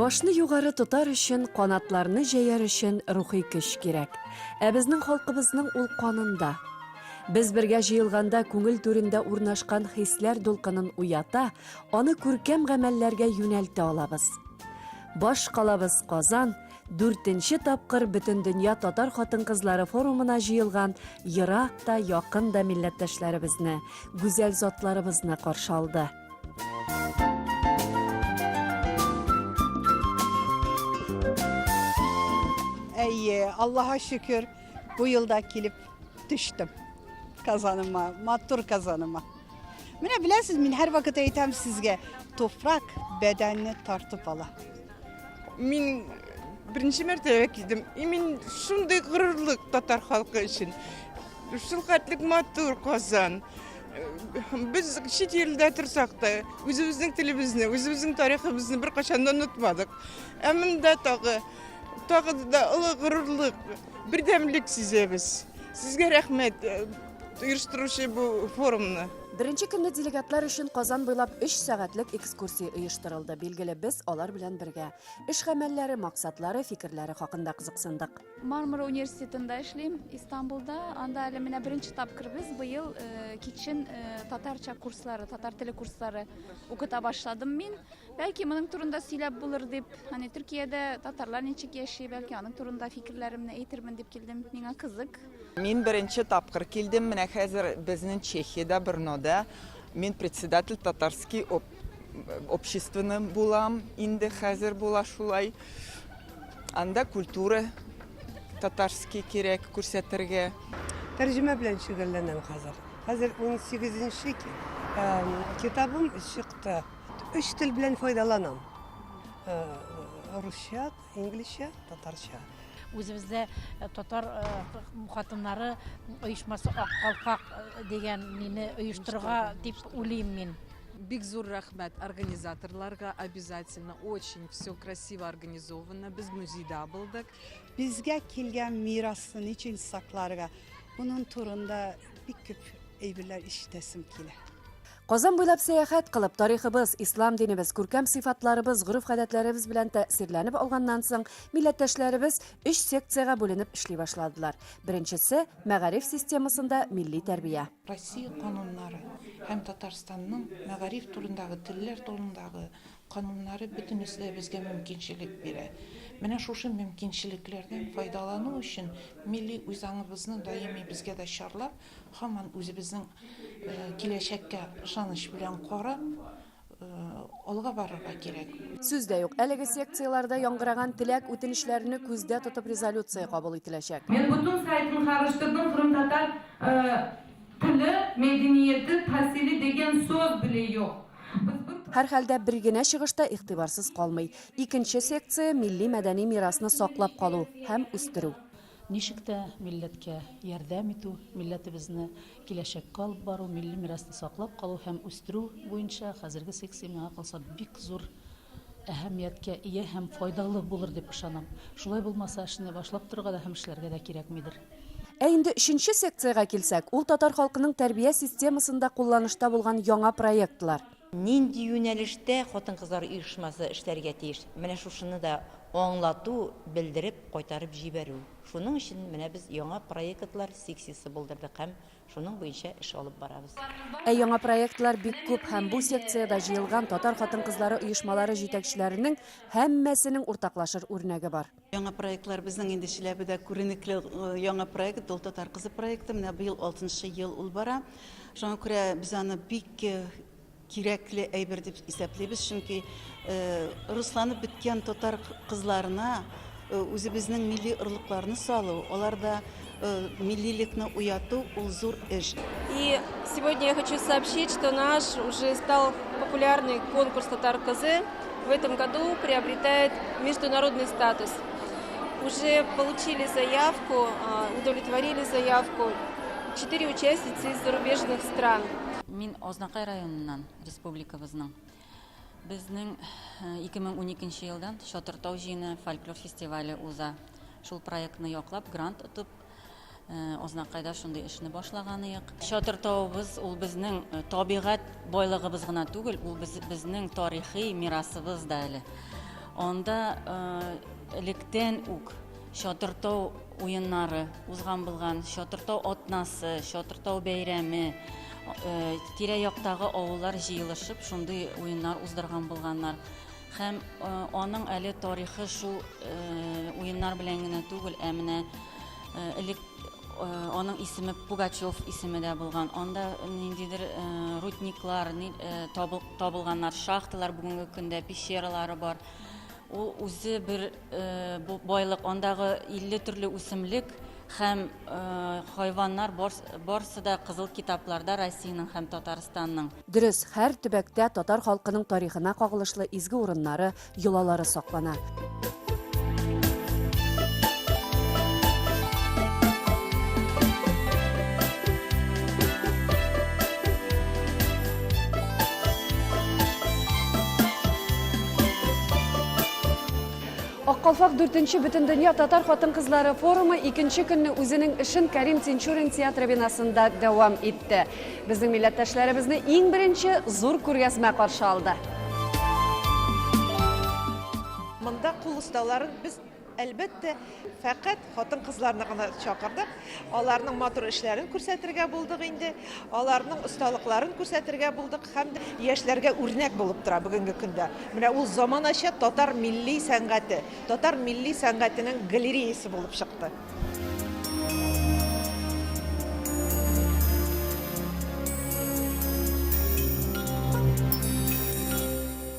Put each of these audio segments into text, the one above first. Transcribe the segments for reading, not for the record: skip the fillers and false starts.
Башны югары тотар өчен, канатларны җәяр өчен рухи көч кирәк. Ә безнең халкыбызның ул канында. Без бергә җыелганда күңел түрендә урнашкан хисләр дулкынын уята, аны күркәм гамәлләргә юнәлтә алабыз. Баш калабыз Казан, дүртенче тапкыр Бөтендөнья татар хатын-кызлары форумына җыелган ерак та, якын да милләттәшләребезне, гүзәл затларыбызны каршы алды. Әйе, Аллаһа шөкер, бу елда килеп төштем Казаныма, матур Казаныма. Менә беләсез, мин һәрвакыт әйтәм сезгә, туфрак бәдәнне тартып ала. Мин беренче мәртәбә килдем. И мин шундый горурлык татар халкы өчен. Шул хәтлек матур Казан. Без чит илдә торсак та, үзебезнең телебезне, үзебезнең тарихыбызны беркайчан да онытмадык. Ә монда тагы, тагы да олы горурлык, бердәмлек сизәбез. Сезгә рәхмәт, оештыручы бу форумны. Беренче көнне делегатлар өчен Казан буйлап өч сәгатьлек экскурсия оештырылды. Билгеле, без алар белән бергә. Эш-гамәлләре, максатлары, фикерләре хакында кызыксындык. Мармара университетында эшлим, Истанбулда. Анда әле менә беренче тапкыр без быел кичен татарча курслары, татар теле курслары укыта башладым мин. Бәлки моның турында сөйләп булыр дип, аны Төркиядә татарлар ничек яши, бәлки аның турында фикерләремне әйтермен дип килдем. Миңа кызык. Мин беренче тапкыр килдем, менә хәзер безнең Чехиядә, Брнода. Мин председатель татарский обществоны булам, инде хәзер була шулай. Анда культура татарский кирәк күрсәтергә. Тәрҗемә белән шөгыльләнәм хәзер. Хәзер унсигезенче китабым чыкты. Өч тел белән файдаланам. Русча, инглизчә, татарча. Үзебездә татар хатыннары оешмасы Ак калфак дигән мине оештырырга дип уйлыйм мин. Бик зур рәхмәт организаторларга, обязательно очень все красиво организовано. Без музейда булдык. Безгә килгән мирасны ничек сакларга, моның турында бик күп әйберләр ишетәсем килә. Казан буйлап сәяхәт кылып, тарихыбыз, ислам динебез, күркәм сыйфатларыбыз, гореф-гадәтләребез белән тәэсирләнеп алганнан соң, милләттәшләребез өч секциягә бүленеп эшли башладылар. Беренчесе, мәгариф системасында милли тәрбия. Россия кануннары һәм Татарстанның мәгариф турындагы, телләр турындагы кануннары бөтенесе дә безгә мөмкинчелек бирә. Менә шушы мөмкинчелекләрдән файдалану өчен милли үзаңыбызны даими безгә дә чарлап, Һаман үзебезнең киләчәккә ышаныч белән карап, алга барырга кирәк. Сүз дә юк, әлеге секцияләрдә яңгыраган теләк-үтенечләрне күздә тотып резолюция кабул ителәчәк. Men bütün saytını qarıştırdım, qırımtatar tili, medeniyeti, tasili degen söz bile yoq. Biz bir. Һәрхәлдә, бер генә чыгыш та игътибарсыз калмый. Икенче секция, милли-мәдәни мирасны саклап калу һәм үстерү. Ничек тә милләткә ярдәм итү, милләтебезне киләчәккә алып бару, милли мирасны саклап калу һәм үстерү буенча хәзерге секция миңа калса бик зур әһәмияткә ия һәм файдалы булыр дип ышанам. Шулай булмаса эшне башлап торырга да һәм эшләргә дә кирәкмидер. Ә инде өченче секциягә килсәк, ул татар халкының тәрбия системасында кулланышта булган яңа проектлар. Нинди юнәлештә хатын-кызлар оешмасы эшләргә тиеш? Менә шушыны да аңлату, белдереп, кайтарып җибәрү. Шуның өчен менә без яңа проектлар секциясе булдырдык һәм шуның буенча эш алып барабыз. Ә яңа проектлар бик күп һәм бу секциядә җыелган татар хатын-кызлары оешмалары җитәкчеләренең һәммәсенең уртаклашыр үрнәге бар. Яңа проектлар безнең инде Чиләбедә күренекле яңа проект, ул Татар кызы проекты. Менә быел алтынчы ел ул бара. Шуңа күрә без аны бик кирәкле әйбер дип исәплибез, чөнки русланып беткән татар кызларына үзебезнең милли орлыкларны салу, аларда миллилекне уяту ул зур эш. И сегодня я хочу сообщить, что наш уже стал популярный конкурс «Татар кызы» в этом году приобретает международный статус. Уже получили заявку, удовлетворили заявку 4 участницы из зарубежных стран. Мин Азнакай районыннан, республикабызның. Безнең 2012 нче елдан Чатыртау җыены фольклор фестивале уза. Шул проектны яклап, грант отып, Азнакайда шундый эшне башлаганыек. Чатыртауыбыз ул безнең табигать байлыгыбыз гына түгел, ул безнең тарихи мирасыбыз да әле. Анда электән үк Чатыртау уеннары узган булган, Чатыртау атнасы, Чатыртау бәйрәме, тирә-яктагы авыллар җыелышып шундый уеннар уздырган булганнар. Һәм аның әле тарихы шул уеннар белән генә түгел, ә менә элек аның исеме Пугачев исеме дә булган. Анда ниндидер рудниклар табылганнар, шахталар бүгенге көндә, пещералары бар. Ул үзе бер байлык, андагы 50 төрле үсемлек һәм хайваннар барсы да кызыл китапларда Россиянең һәм Татарстанның. Дөрес, һәр төбәктә татар халкының тарихына кагылышлы изге урыннары, йолалары саклана. Ак калфак 4нче Бөтендөнья татар хатын-кызлары форумы икенче көнне үзенең эшен Кәрим Тинчурин театры бинасында дәвам итте. Безнең милләттәшләребезне иң беренче зур күргәзмә каршы алды. Монда кул осталарын без Әлбәттә, фәкать хатын-кызларны гына чакырдык. Аларның матур эшләрен күрсәтергә булдык инде, аларның осталыкларын күрсәтергә булдык һәм дә яшьләргә үрнәк булып тора бүгенге көндә. Менә ул заманача татар милли сәнгате, татар милли сәнгатенең галереясе булып чыкты.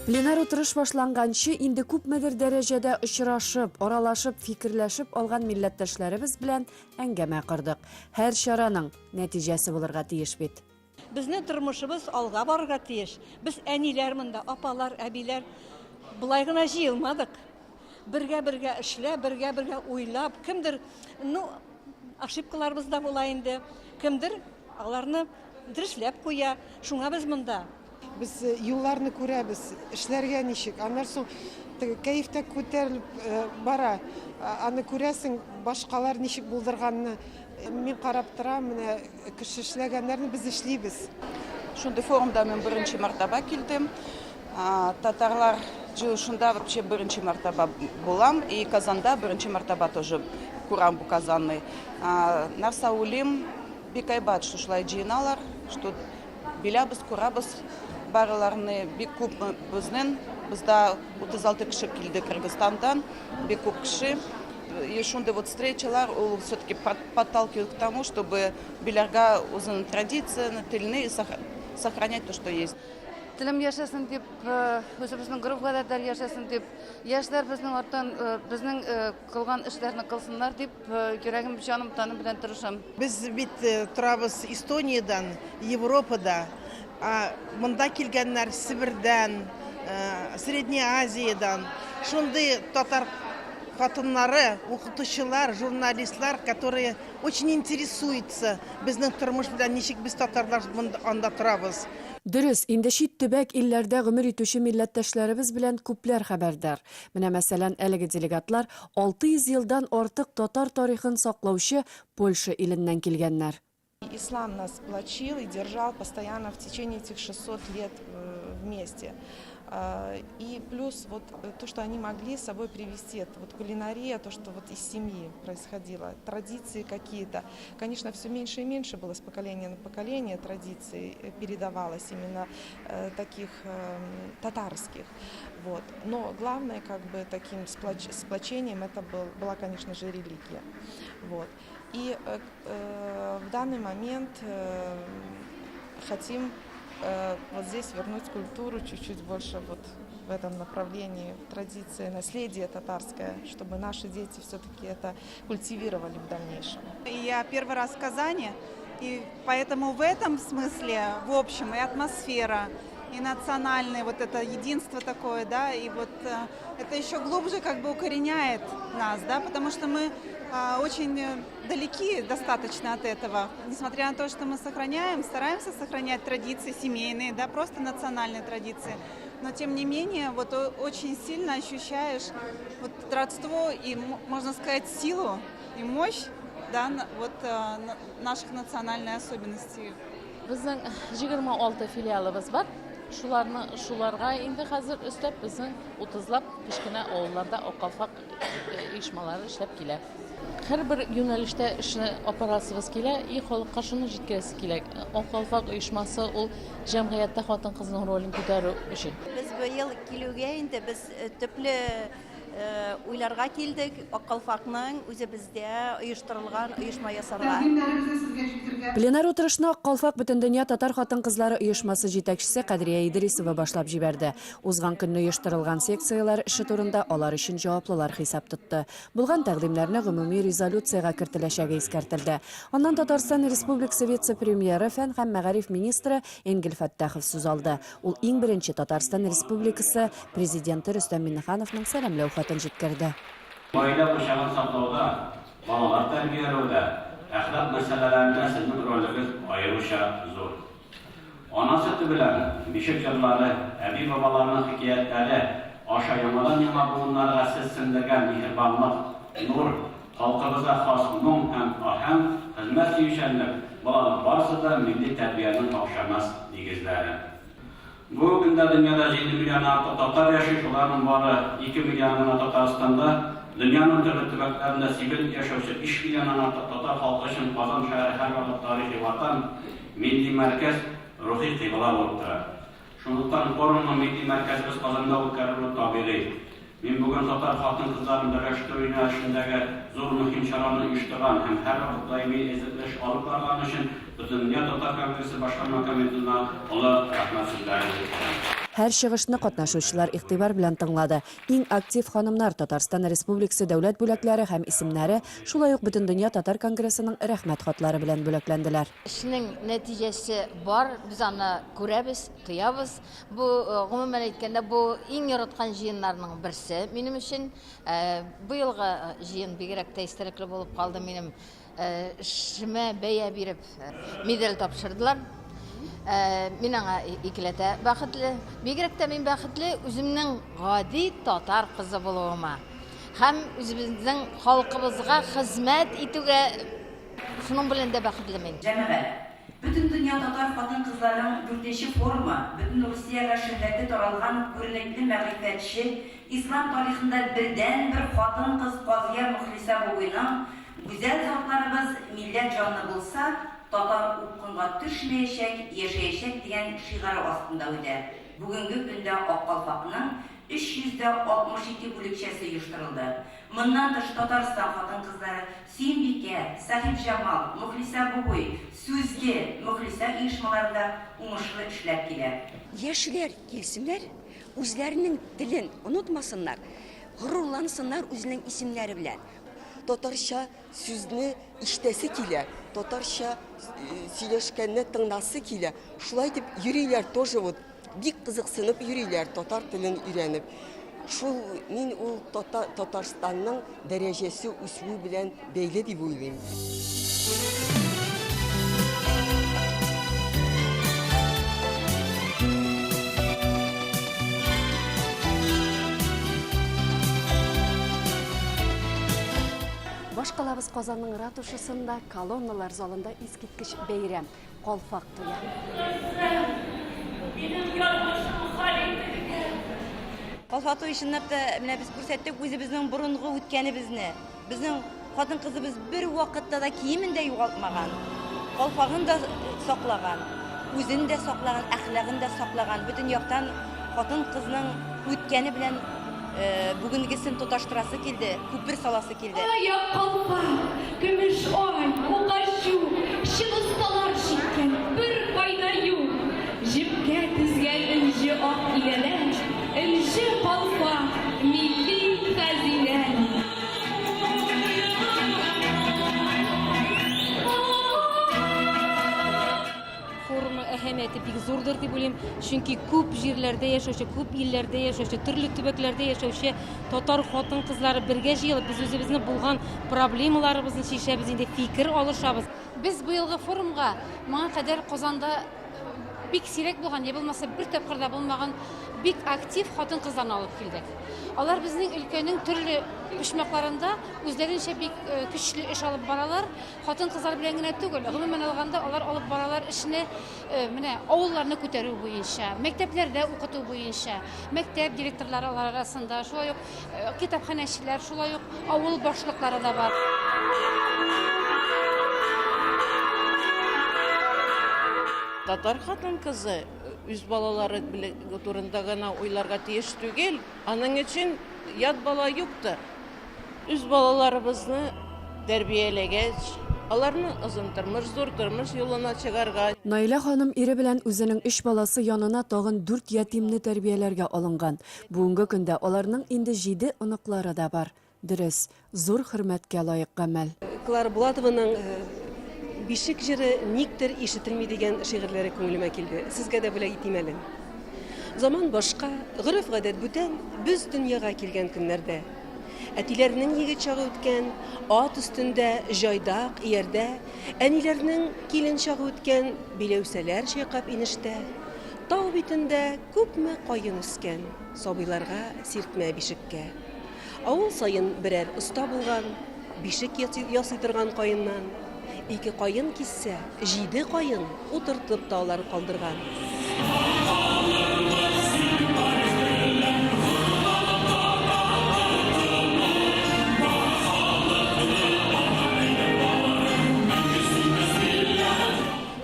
Пленар утырыш башланганчы инде күпмедер дәрәҗәдә очрашып, аралашып, фикерләшеп алган милләттәшләребез белән әңгәмә кордык. Һәр чараның нәтиҗәсе булырга тиеш бит. Безнең тормышыбыз алга барырга тиеш. Без әниләр монда, апалар, әбиләр болай гына җыелмадык. Бергә-бергә эшләп, бергә-бергә уйлап, кемдер, ну, ошибкаларыбыз да була инде, кемдер аларны дөресләп куя. Шуңа без монда. Без юлларны күрәбез, эшләргә ничек. Аннан соң теге кәеф тә күтәрелеп бара. Аны күрәсең, башкалар ничек булдырганны. Мин карап торам, менә кеше эшләгәннәрне без эшлибез. Шундый форумда мин беренче мәртәбә килдем. Татарлар җыелышында вообще беренче мәртәбә булам и Казанда беренче мәртәбә тоже күрәм бу Казанны. Нәрсә уйлыйм, бик әйбәт, что шулай җыеналар, что Беләбез, күрәбез барыларны, бик күп безнең, бездә 36 кеше килде Кыргызстандан, бик күп кеше. И шундый вот встречалар, ул все-таки подталкивает к тому, чтобы беләргә үзенең традицияне, телне и сохранять то, что есть. Телем яшәсен дип, үзебезнең гореф-гадәтләр яшәсен дип, яшьләр безнең арттан безнең кылган эшләрне кылсыннар дип, Йөрәгем, җаным, тәнем белән тырышам. Без бит торабыз Эстониядән, Европада, ә монда килгәннәр Себердән, Средний Азиядән. Шундый татар хатыннары, укытучылар, журналистлар, которые очень интересуются безнең тормыш белән, ничек без татарлар анда торабыз. Дөрес, инде чит төбәк, илләрдә гомер итүче милләттәшләребез белән күпләр хәбәрдар. Менә, мәсәлән, әлеге делегатлар 600 елдан артык татар тарихын саклаучы Польша иленнән килгәннәр. Ислам нас сплочил и держал постоянно в течение этих 600 лет вместе. И плюс вот то, что они могли с собой привезти, это вот кулинария, то, что вот из семьи происходило, традиции какие-то. Конечно, все меньше и меньше было с поколения на поколение традиций передавалось именно таких татарских. Вот. Но главное, как бы, таким сплочением это был, была, конечно же, религия. Вот. И э, э, в данный момент э, хотим э, вот здесь вернуть культуру чуть-чуть больше вот в этом направлении, традиции, наследие татарское, чтобы наши дети все-таки это культивировали в дальнейшем. Я первый раз в Казани, и поэтому в этом смысле, в общем, и атмосфера, и национальное вот это единство такое, да, и вот э, это еще глубже как бы укореняет нас, да, потому что мы а, очень э, далеки достаточно от этого, несмотря на то, что мы сохраняем, стараемся сохранять традиции семейные, да, просто национальные традиции, но тем не менее вот очень сильно ощущаешь вот родство и, можно сказать, силу и мощь, да, вот э, наших национальных особенностей. Безнең 26 филиалыбыз бар. Шуларны шуларга инде хәзер өстәп безнең утызлап кечкенә авылларда Ак калфак оешмалары эшләп килә. Һәрбер юнәлештә эшне апарасыбыз килә и халыкка шуны җиткерәсе килә. Ак калфак оешмасы ул җәмгыятьтә хатын-кызның ролен күтәрү өчен. Без быел килүгә инде без төпле уйларга килдек, Ак калфакның үзебездә оештырылган оешма ясарга. Тәкъдимнәребезне сезгә җиткергә. Пленар утырышны Ак калфак Бөтендөнья татар хатын-кызлары оешмасы җитәкчесе Кадрия Идрисова башлап җибәрде. Узган көнне оештырылган секцияләр эше турында алар өчен җаваплылар хисап тотты. Булган тәкъдимнәрне гомуми резолюциягә кертеләчәге искәртелде. Аннан Татарстан Республикасы вице-премьеры, фән һәм мәгариф министры Энгель Фәттахов сүз алды. Ул иң беренче Татарстан Республикасы Президенты Рөстәм Миңнехановның сәламләү хатын җиткерде. Гаилә учагын саклауда, балалар тәрбияләүдә, әхлак мәсьәләләрендә сезнең ролегез аеруча зур. Ана сөте белән, бишек җырлары, әби-бабаларның хикәятләре аша яңадан-яңа буыннарга сез сеңдергән миһербанлык, нур, халкыбызга хас моң һәм аһәң, хезмәт сөючәнлек, болар барысы да милли тәрбиянең какшамас нигезләре. Бүгенге көндә дөньяда җиде миллионнан артык татар яши, шуларның бары ике миллионы гына Татарстанда. Дөньяның төрле төбәкләрендә сибелеп яшәүче биш миллионнан артык татар халкы өчен Казан шәһәре һәрвакыт тарихи ватан, милли мәркәз, рухи кыйбла булып тора. Шунлыктан форумның милли мәркәзебез Казанда үткәрелүе табигый. Мин бүген татар хатын-кызларын берләштерү юнәлешендәге зур мөһим чараны оештырган һәм һәрвакыт даими эзлекле эш алып барган өчен Бөтендөнья татар конгрессы башкарма комитетына олы рәхмәт сүзләрен җиткерәм. Һәр чыгышны катнашучылар игътибар белән тыңлады. Иң актив ханымнар Татарстан Республикасы дәүләт бүләкләре һәм исемнәре, шулай ук Бөтендөнья татар конгрессының Рәхмәт хатлары белән бүләкләнделәр. Эшнең нәтиҗәсе бар, без аны күрәбез, тоябыз. Бу, гомумән әйткәндә, бу иң яраткан җыеннарның берсе минем өчен. Бу елгы җыен бигрәк тә истәлекле булып калды минем эшемә бәя биреп медаль тапшырдылар. Мин аңа икеләтә бәхетле. Бигрәк тә мин бәхетле үземнең гади татар кызы булуыма һәм үзебезнең халкыбызга хезмәт итүгә шуның белән дә бәхетле мин. Җәмәгать! Бөтендөнья татар хатын-кызларының дүртенче форумы бөтен Русиягә шөһрәте таралган күренекле мәгърифәтче, ислам тарихында бердәнбер хатын-кыз казыя Мөхлисә Бубыйның Гүзәл затларыбыз милләт җанлы булса, татар упкынга төшмәячәк, яшәячәк дигән шигаре астында үтә. Бүгенге көндә Ак калфакның 362 бүлекчәсе оештырылды. Моннан тыш Татарстан хатын-кызлары, Сөембикә, Сәхибҗамал, Мөхлисә Бубый, Сүзге, Мөхлисә оешмалары да уңышлы эшләп килә. Яшьләр килсеннәр, үзләренең телен онытмасыннар, горурлансыннар үзенең исемнәре белән. Татарча сүзне ишетәсе килә, татарча сөйләшкәнне тыңласы килә. Шулай итеп йөриләр тоже вот. Бик кызыксынып йөриләр татар телен өйрәнеп. Шул мин ул Татарстанның дәрәҗәсе үсүе белән бәйле дип уйлыйм. Башкалабыз Казанның ратушасында колонналар залында искиткеч бәйрәм. Калфак туе. Минем язмышым хәл ителгән. Калфак туе чынлап та менә без күрсәттек үзебезнең борынгы үткәнебезне. Безнең хатын-кызыбыз бер вакытта да киемен дә югалтмаган, калфагын да саклаган, үзен дә саклаган, әхлагын да саклаган. Бөтен яктан хатын-кызның үткәне белән бүгенгесен тоташтырасы килде, күпер саласы килде. Аяк калфак, көмеш ай, укачу, Чын осталар чиккән, беркайда юк. Җепкә тезгән энҗе ак иләләр, Энҗе калфак, милли хәзинә. Форумның әһәмияте бик зурдыр дип уйлыйм, чөнки күп җирләрдә яшәүче, күп илләрдә яшәүче, төрле төбәкләрдә яшәүче татар хатын-кызлары бергә җыелып, без үзебезнең булган проблемаларыбызны чишәбез, инде фикер алышабыз. Без быелгы форумга моңа кадәр Казанда бик сирәк булган, я булмаса бер тапкыр да булмаган бик актив хатын-кызларны алып килдек. Алар безнең өлкәнең төрле почмакларында үзләренчә бик көчле эш алып баралар. Хатын-кызлар белән генә түгел, гомумән алганда алар алып баралар эшне менә авылларны күтәрү буенча, мәктәпләрдә укыту буенча, мәктәп директорлары алар арасында, шулай ук китапханәчеләр, шулай ук авыл башлыклары да бар. Татар хатын-кызы үз балалары турында гына уйларга тиеш түгел. Аның өчен ят бала юктыр. Үз балаларыбызны тәрбияләгәч, аларны озын тормыш, зур тормыш юлына чыгарга. Наилә ханым ире белән үзенең өч баласы янына тагын дүрт ятимне тәрбияләргә алынган. Бүгенге көндә аларның инде җиде оныклары да бар. Дөрес, зур хөрмәткә лаек гамәл. Клара Булатованың Бишек җыры никтер ишетелми дигән шигырьләре күңелемә килде. Сезгә дә бүләк итим әле. Заман башка, гореф-гадәт бүтән, без дөньяга килгән көннәрдә. Әтиләрнең егет чагы үткән, ат өстендә, җайдак, иярдә, әниләрнең килен чагы үткән, биләүсәләр чайкап инештә. Тау битендә күпме каен үскән, Сабыйларга сиртмә бишеккә. Авыл саен берәр оста булган, Бишек ясый торган каеннан. Ике каен киссә, җиде каен Утыртып та алар калдырган.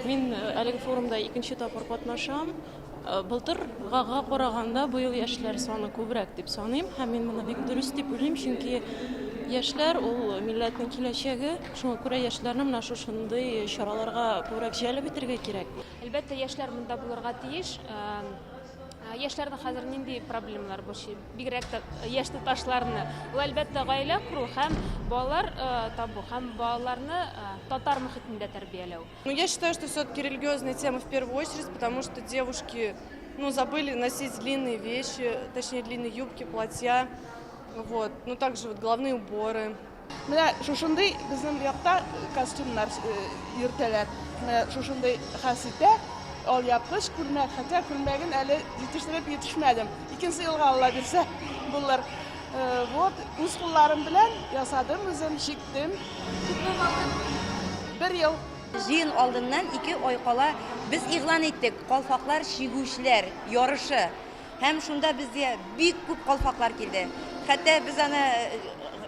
Мин әлеге форумда икенче тапкыр катнашам. Былтыргага караганда быел яшьләр саны күбрәк дип саныйм һәм мин моны бик дөрес дип уйлыйм, чөнки яшьләр ул милләтнең киләчәге. Шуңа күрә яшьләрне менә шушындый чараларга күбрәк җәлеп итәргә кирәк. Әлбәттә, яшьләр монда булырга тиеш. Яшьләрне хәзер нинди проблемалар борчый? Бигрәк тә яшь туташларны. Ул, әлбәттә, гаилә кору һәм балалар табу һәм балаларны татар мохитендә тәрбияләү. Ну, я считаю, что все-таки религиозная тема в первую очередь, потому что девушки, ну, забыли носить длинные вещи, точнее, длинные юбки, платья, вот. Ну, также вот головные уборы. Менә шушындый безнең якта костюмнар йөртәләр. Менә шушындый хәситә, алъяпкыч, күлмәк. Хотя күлмәген әле җитештереп җитешмәдем. Икенче елга Алла бирсә булыр. Вот, үз кулларым белән ясадым үзем, чиктем. Күпме вакыт? Бер ел. Җыен алдыннан ике ай кала без игълан иттек, калфаклар чигүчеләр ярышы. Һәм шунда безгә бик күп калфаклар килде. Хәтта без аны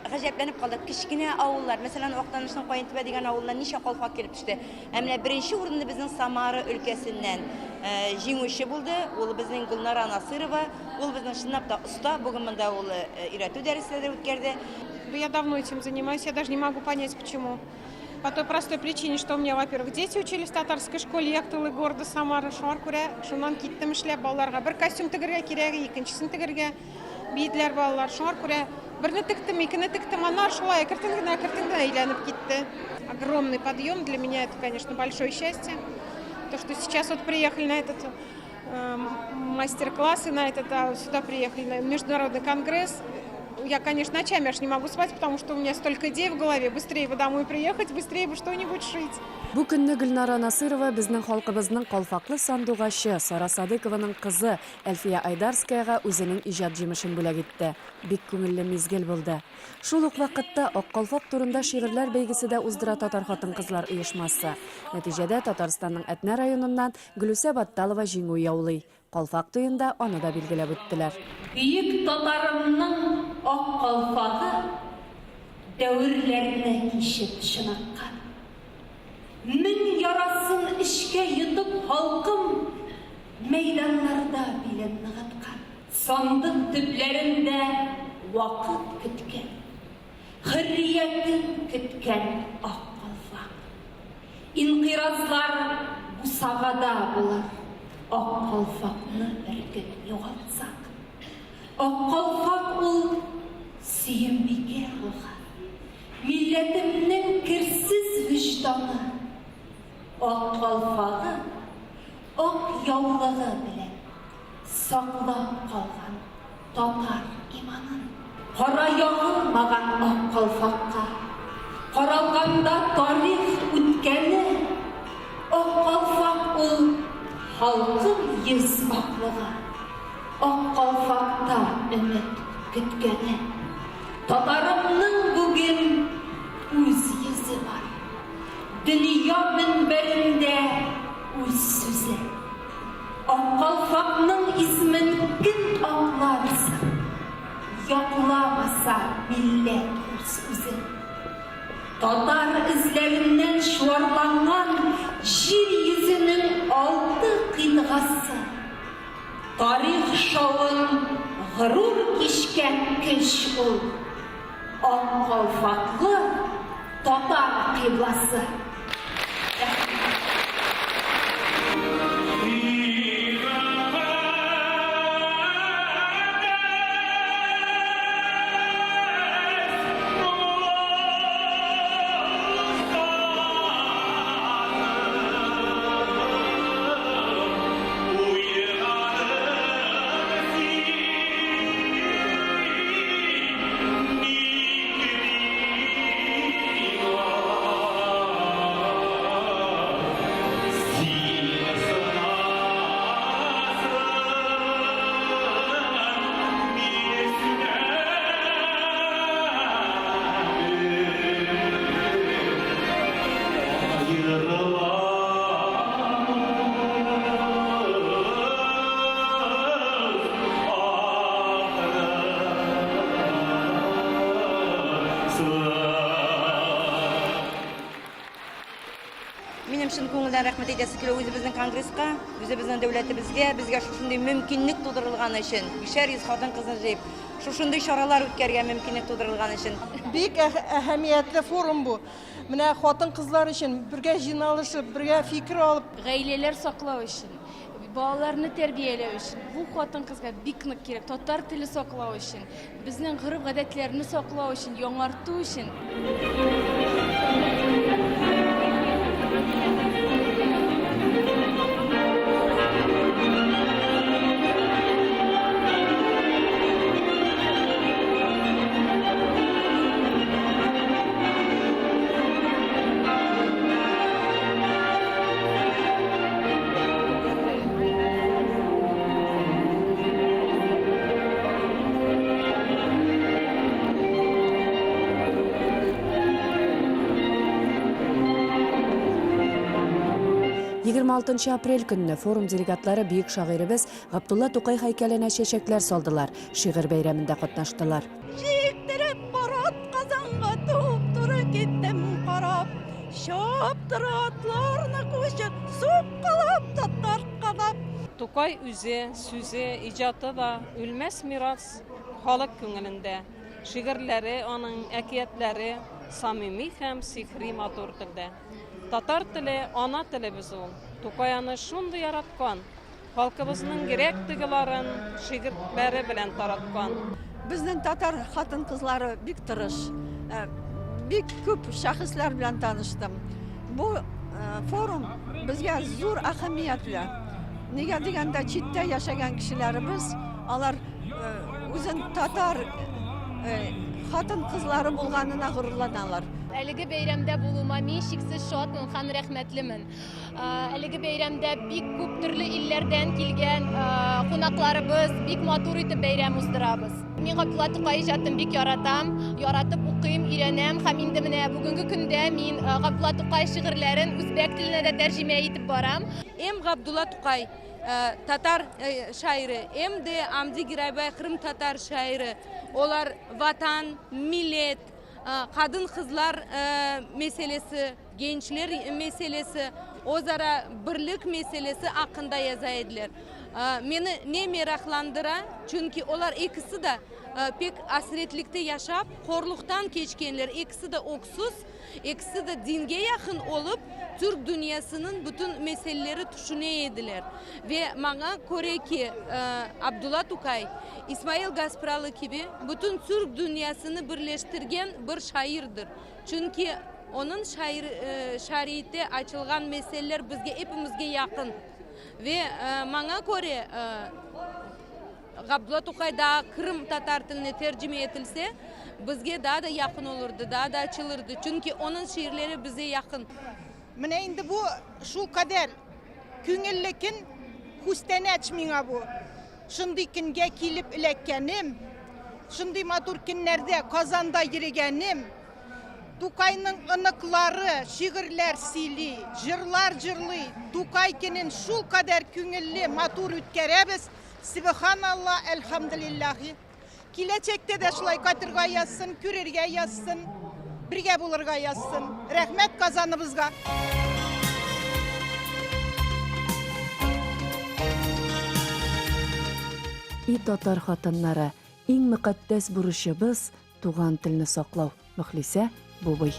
гаҗәпләнеп калдык. Кечкенә авыллар, мәсәлән, Актанышның Каентүбә дигән авылыннан ничә калфак килеп төште. Ә менә беренче урынны безнең Самара өлкәсеннән җиңүче булды. Ул безнең Гөлнара Насырова. Ул безнең чынлап та оста. Бүген монда ул өйрәтү дәресләре үткәрде. Я давно этим занимаюсь, я даже не могу понять, почему. По той простой причине, что у меня, во-первых, дети учились в татарской школе Яктылы города Самара, шуңар күрә шуннан киттем эшләп балаларга. Бер костюм тегергә кирәк, икенчесен тегергә биеделәр балалар. Шуңар күрә берне тектем, икене тектем, аннары шулай әкертен генә, әкертен генә әйләнеп китте. Огромный подъем для меня, это, конечно, большое счастье. То, что сейчас вот приехали на этот мастер-классы, на этот, а, сюда приехали на международный конгресс. Я, конечно, ночами аж не могу спать, потому что у меня столько идей в голове. Быстрее бы домой приехать, быстрее бы что-нибудь шить. Бу көнне Гөлнара Насыйрова безнең халкыбызның калфаклы сандугачы Сара Садыйкованың кызы Әлфия Айдарскаяга үзенең иҗат җимешен бүләк итте. Бик күңелле мизгел булды. Шул ук вакытта Ак калфак турында шигырьләр бәйгесе дә уздыра татар хатын-кызлар оешмасы. Нәтиҗәдә Татарстанның Әтнә районыннан Гөлүсә Батталова җиңү яулый. Калфак туенда аны да билгеләп үттеләр. Бөек татарымның ак калфагы Дәверләрне кичеп чыныккан. Мең ярасын эчкә йотып халкым Мәйданнарда билен ныгыткан. Сандык төпләрендә вакыт көткән. Хөрриятен көткән ак калфак. Инкыйразлар бусагада булыр, Ак калфакны бер көн югалтсак. Ак калфак ул, Сөембикә рухы, Милләтемнең керсез вөҗданы. Ак калфагы, ак яулыгы белән Саклап калган татар иманын. Кара ягылмаган ак калфакка. Каралганда тарих үткәне. Ак калфак ул, Халкым йөз аклыгы, Ак калфакта өмет көткәне. Татарымның бүген үз йөзе бар. Дөнья мөнбәрендә үз сүзе. Ак калфакның исмен кем аклар соң? Якламаса милләт үз-үзен. Татар эзләреннән чуарланган җир йөзенең алты кыйтгасы. Тарих шавын горур кичкән көч ул, Ак калфаклы татар кыйбласы. Рәхмәт. Минем чын күңелдән рәхмәт әйтәсе килә үзебезнең конгресска, үзебезнең дәүләтебезгә, безгә шушындый мөмкинлек тудырылган өчен, 500 хатын-кызны җыеп, шушындый чаралар үткәрергә мөмкинлек тудырылган өчен. Бик әһәмиятле форум бу. Менә хатын-кызлар өчен бергә җыйналышып, бергә фикер алып. Гаиләләр саклау өчен, балаларны тәрбияләү өчен бу хатын-кызга бик нык кирәк. Татар теле саклау өчен, безнең гореф-гадәтләрне саклау өчен, яңарту өчен. 26 апрель көнне форум делегатлары бөек шагыйребез Габдулла Тукай һәйкәленә чәчәкләр салдылар, шигырь бәйрәмендә катнаштылар. Җиктереп барат Казанга туп-туры киттем карап. Чаптыра атларны кучер, суккалап та тарткалап. Тукай үзе, сүзе, иҗаты да үлмәс мирас халык күңелендә. Шигырьләре аның, әкиятләре самими һәм сихри матур телдә. Татар теле, ана телебез ул. Тукай аны шундый яраткан. Халкыбызның йөрәк тойгыларын шигырьләре белән тараткан. Безнең татар хатын-кызлары бик тырыш. Э, бик күп шәхесләр белән таныштым. Бу э, форум безгә зур әһәмиятле. Нигә дигәндә читтә яшәгән кешеләребез, алар э, үзен татар хатын-кызлары булганына горурланалар. Әлеге бәйрәмдә булуыма мин чиксез шатмын һәм рәхмәтлемен. Әлеге бәйрәмдә бик күп төрле илләрдән килгән кунакларыбыз, бик матур итеп бәйрәм уздырабыз. Мин Габдулла Тукай иҗатын бик яратам, яратып укыйм, өйрәнәм һәм инде менә бүгенге көндә мин Габдулла Тукай шигырьләрен үзбәк теленә дә тәрҗемә итеп барам. Эм Габдулла Тукай татар шагыйре, эм дә Амди Гирайбай кырым татар шагыйре. Олар ватан, милләт, кадын-кызлар мәсьәләсе Gençler meselesi, özara birlik meselesi aqqında yaza ediler. Meni ne meraqlandıra, çünki olar ekisi de pek asretlikte yaşap, qorluqtan keçkenler, ekisi de öksüz, ekisi de dinge yaqın olıp, türk dünyasınıñ bütün meseleleri tüşüne ediler. Ve maña köre ki, Abdulla Tukay, İsmail Gaspralı kibi bütün türk dünyasını birleştirgen bir şairdir. Çünki onıñ şairiyette açılğan meseleler bizge epimizge yaqın. Ve maña köre, Gabdulla Tuqay daa qırımtatar tiline tercime etilse, bizge daa da yaqın olurdı, daa da açılırdı. Çünki onıñ şiirleri bize yaqın. Менә инде бу шулкадәр күңелле көн. Күстәнәч миңа бу. Шундый көнгә килеп эләккәнем, шундый матур көннәрдә Казанда йөрегәнем, Тукайның оныклары шигырьләр сөйли, җырлар җырлый. Тукай көнен шулкадәр күңелле, матур үткәрәбез. Сөбеханалла, әлхәмдүлиллаһи. Киләчәктә дә шулай кайтырга язсын, күрергә язсын, бергә булырга язсын. Рәхмәт Казаныбызга! И татар хатыннары, иң мөкатдәс бурычыбыз, туган телне саклау. Мөхлисә Бубый.